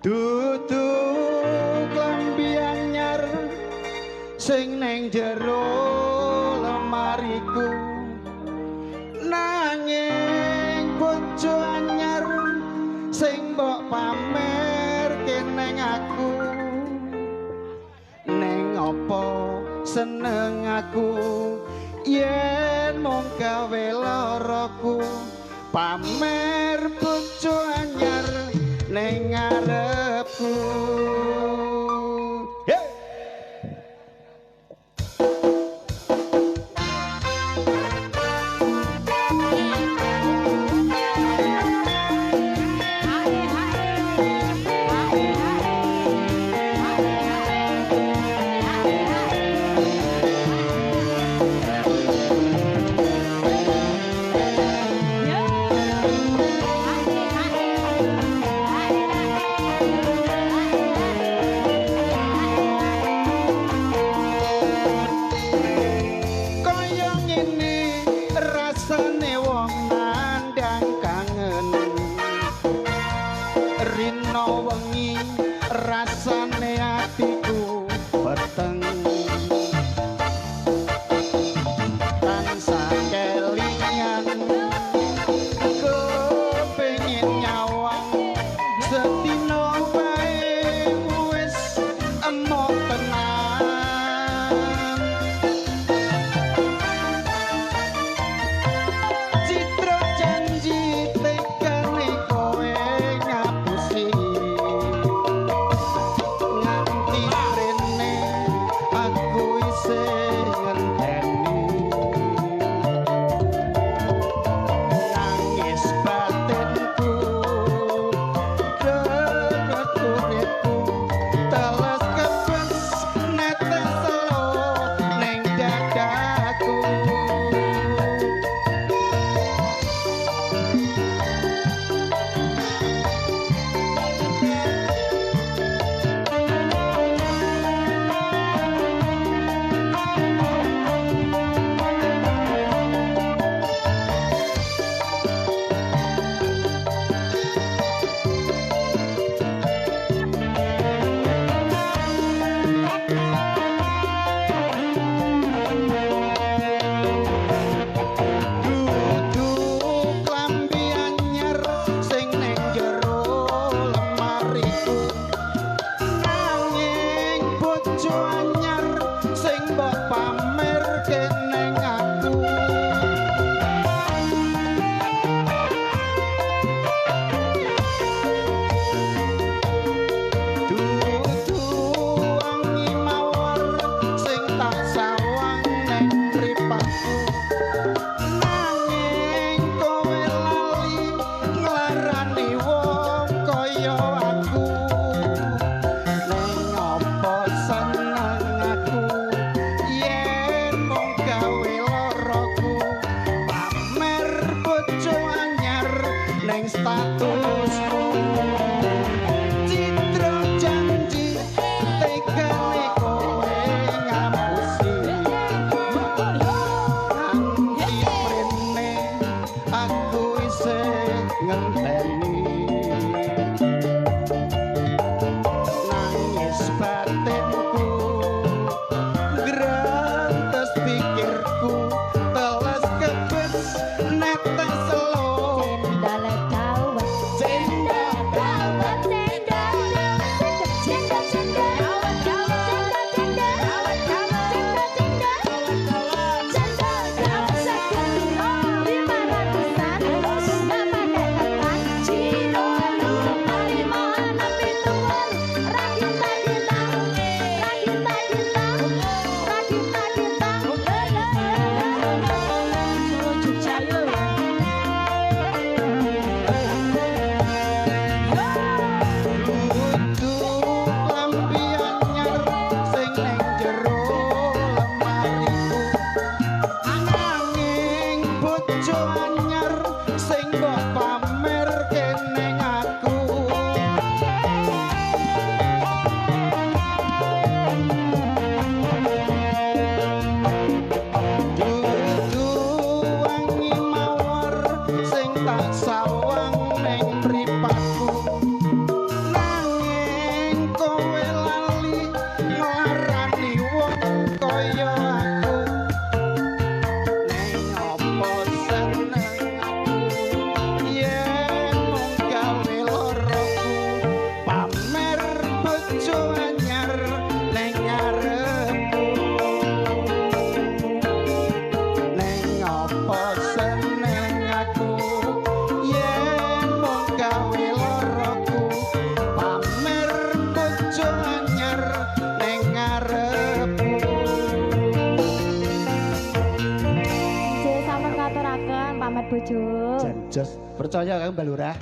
Dudu klambi anyar sing neng jero lemariku, nanging bojo anyar sing mbok pamerke neng aku. Neng apa seneng aku yen mung gawe loroku, pamer bojo anyar neng ngarepku. Rino wengi rasane atiku peteng, tansah kelingan kepengin nyawang sedina bae wis emoh tenan. Citra janji tekane kowe ngapusi, nganti rene aku isih ngenteni. Nangis batinku greget uripku, teles kebes netes selo ning dadaku. Dudu klambi anyar sing neng jero lemariku, nanging bojo anyar sing mbok pamerke neng aku. Dudu wangi mawar sing tak sawang neng mripatku, nanging kowe lali nglarani wong kaya aku. Neng apa seneng aku yen mung gawe loroku, pamer bojo anyar neng statusmu. Citra janji tekane kowe ngapusi, nganti prene aku isih ngenteni. Nangis batinku grentes pikirku, teles kebes netes selo. Cendol dawet, Cendol dawet, cendol, cendol, cendol, cendol, cendol, cendol, cendol, cendol, 500-an, nggak pakai ketan, Percaya kan Mbak Lurah?